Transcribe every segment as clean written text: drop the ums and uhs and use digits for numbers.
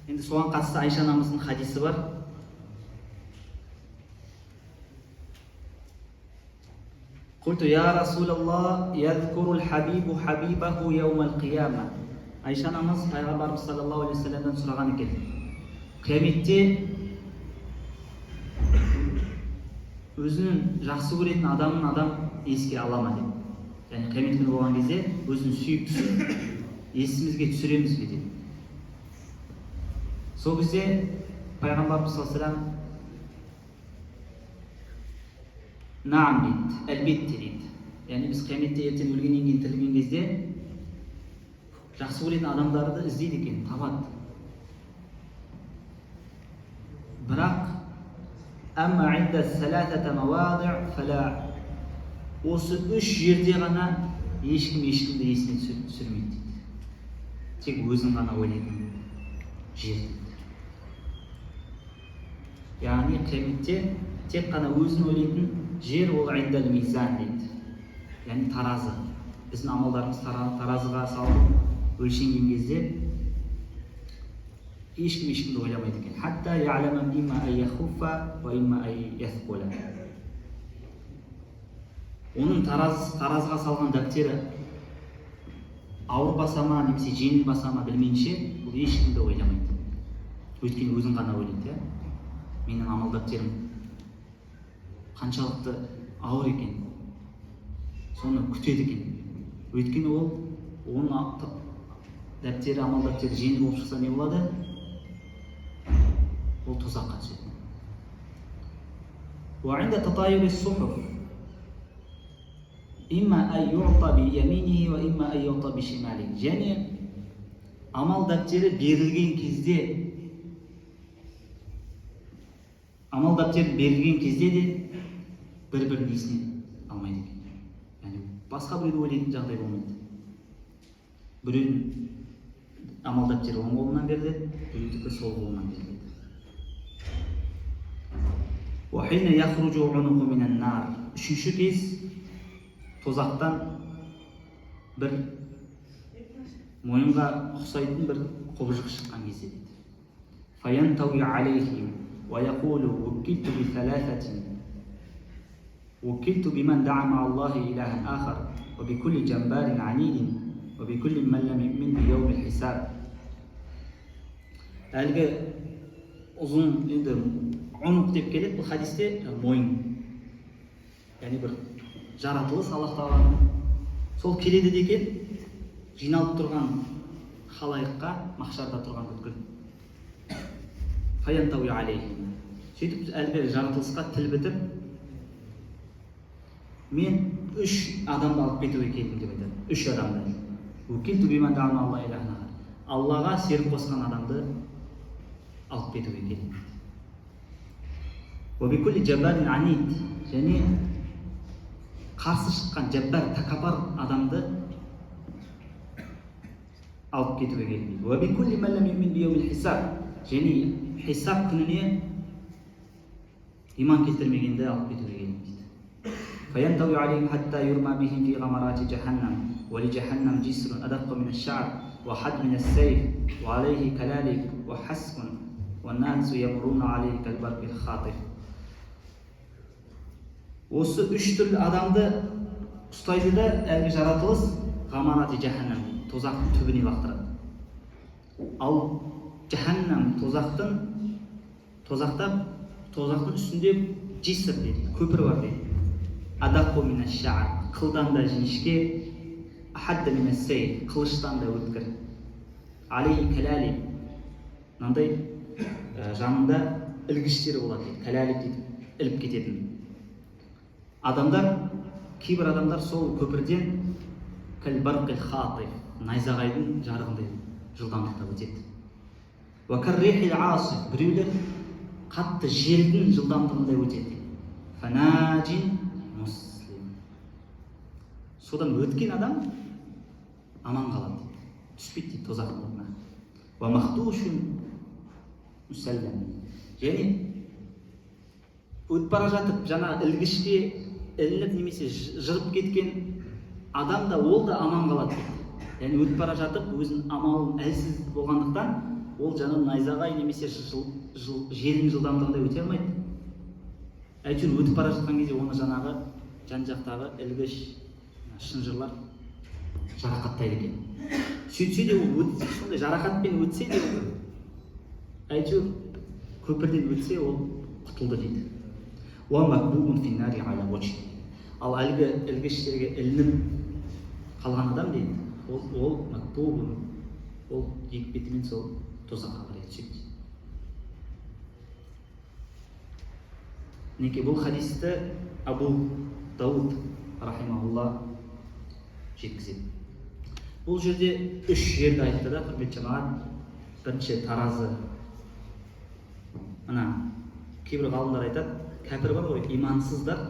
Енді соған қатысты Айша анамыздың хадисі бар. قلت يا رسول الله يذكر الحبيب حبيبه يوم القيامة. Айша анамыз пайғамбарымыз саллаллаху алейхи уассаламнан сұраған екен: қияметте өзінің жақсы көретін адамын адам еске ала ма деп, яғни қиямет күні болған кезде өзінің сүйіктісін есімізге түсіреміз бе деп. Сол кезде пайғамбарымыз саллаллаху алейхи уассалам наам дейді, әлбетте дейді. Яғни біз қияметте ертең өлгеннен кейін тірілген кезде жақсы көретін адамдарды іздейді екен, табады. Бірақ әмма инда саласата мауадиъ фала, осы үш жерде ғана ешкім ешкімді есіне түсірмейді дейді, тек өзін ғана ойлайтын жер дейді. Яғни қияметте тек қана өзін ойлайтын жер ол индал мизан дейді, яғни таразы. Біздің амалдарымыз таразыға салынып өлшенген кезде ешкім ешкімді ойламайды екен. Хатта я'лама имма ай яхуффа ва имма ай яthқула. Оның таразыға салған дәптері ауыр баса ма немесе жеңіл баса ма білмейінше, ол ешкімді ойламайды, өйткені өзін ғана ойлайды. Иә, менің амал дәптерім қаншалықты ауыр екен, соны күтеді екен. Өйткені ол оның дәптері, амал дәптері жеңіл болып шықса, не болады? Ол тозаққа түседі. وعند تطاير الصحف إما أن يعطى بيمينه وإما أن يعطى بشماله. Және амал дәптері берілген кезде, амал дәптері берілген кезде де бір бірін есіне алмайды екен, яғни басқа біреуді ойлайтын жағдай болмайды. Біреудің амал дәптері оң қолынан беріледі, біреудікі сол қолынан беріледі. وحين يخرج عنق من النار. Үшінші кез, тозақтан бір мойынға ұқсайтын бір құбыжық шыққан кезде дейді. فينطوي عليهم ويقول وكلت بثلاثة وكلت بمن دعا مع الله إلها آخر وبكل جبار عنيد وبكل من لم يؤمن بيوم الحساب. Әлгі ұзын, енді ұнық деп келеді бұл хадисте, мойын, яғни бір жаратылыс Аллах тағаланың. Сол келеді де екен жиналып тұрған халайыққа, махшарда тұрған бүткіл. فينطوي عليهم. Сөйтіп әлгі жаратылысқа тіл бітіп, мен үш адамды алып кетуге келдім деп айтады. Үш адамды. وكلت بمن دعا مع الله إلها آخر. Аллаға серік қосқан адамды алып кетуге келдім дейді. وبكل جبار عنيد. Және қарсы шыққан жаббар, тәкаппар адамды алып кетуге келдім дейді. وبكل من لم يؤمن بيوم الحساب. Және хисап күніне иман келтірмегенді алып кетуге келдім дейді. فينطوي عليهم حتى يرمى بهم في غمرات جهنم ولجهنم جسر أدق من الشعر وحد من السيف وعليه كلاليب وحسك والناس يمرون عليه كالبرق الخاطف. Осы үш түрлі адамды ұстайды да әлгі жаратылыс ғамарати жаһаннам дейді, тозақтың түбіне лақтырады. Ал жаһаннам тозақта, тозақтың үстінде жиср дейді, көпір бар дейді. Адаққу минаш шаар, қылдан да жіңішке, ахадда минас сейф, қылыштан да өткір. Алейхи калалиб, мынандай жанында ілгіштері болады дейді, калалиб дейді, іліп кететін. Адамдар, кейбір адамдар сол көпірден кәл барқил хатиф, найзағайдың жарығындай жылдамдықта өтеді. Уа каррихил асиф, біреулер қатты желдің жылдамдығындай өтеді. Фанажин муслим, содан өткен адам аман қалады дейді, түспейді дейді тозақтың отына. Уа махдушун мусаллам, және өтіп бара жатып жаңа ілгішке ілініп немесе жырып кеткен адам да, ол да аман қалады дейді. Яғни өтіп бара жатып өзінің амалын әлсіз болғандықтан ол жаңа найзағай немесе желдің жылдамдығында өте алмайды. Әйтеуір өтіп бара жатқан кезде оны жаңағы жан жақтағы ілгіш шынжырлар жарақаттайды екен. Сөйтсе де ол сондай жарақатпен өтсе де, ол әйтеуір көпірден өтсе, ол құтылды дейді. Ал әлгі ілгіштерге ілініп қалған адам дейді, ол макбубун, ол екі бетімен сол тозаққа қарай түседі. Мінекей, бұл хадисті Абу Дауд рахимахулла жеткізеді. Бұл жерде үш жерді айтты да, құрметті жамағат. Бірінші таразы. Мына кейбір ғалымдар айтады, кәпір бар ғой, имансыздар,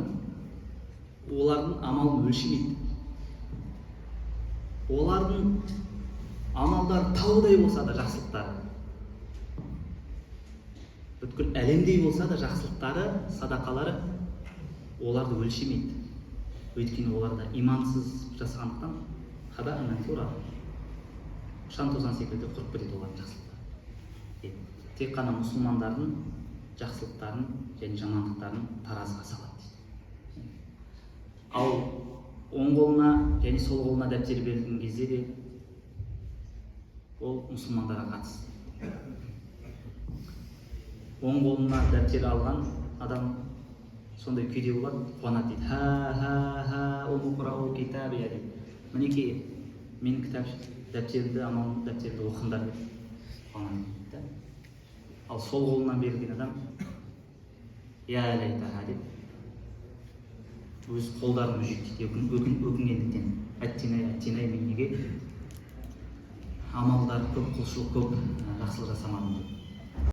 олардың амалын өлшемейді. Олардың амалдары таудай болса да, жақсылықтары бүткіл әлемдей болса да, жақсылықтары, садақалары оларды өлшемейді. Өйткені олар да имансыз жасағандықтан, хаба мансура, шаң тозаң секілді құрып кетеді олардың жақсылықтары. Тек қана мұсылмандардың жақсылықтарын және жамандықтарын таразыға салады дейді. Ал оң қолына және сол қолына дәптер берілген кезде де ол мұсылмандарға қатысты. Оң қолына дәптер алған адам сондай күйде болады, қуанады дейді. Ха ха ха умуқрау китабия дейді. Мінекей, менің кітап дәптерімді, амал дәптерімді оқыңдар деп қуанады дейді да. Ал сол қолынан берілген адам я лайтаха деп өз қолдарын мүжиді дейді, өкінгендіктен. Әттең ай, әттең ай, мен неге амалдар көп, құлшылық көп, жақсылық жасамадым деп.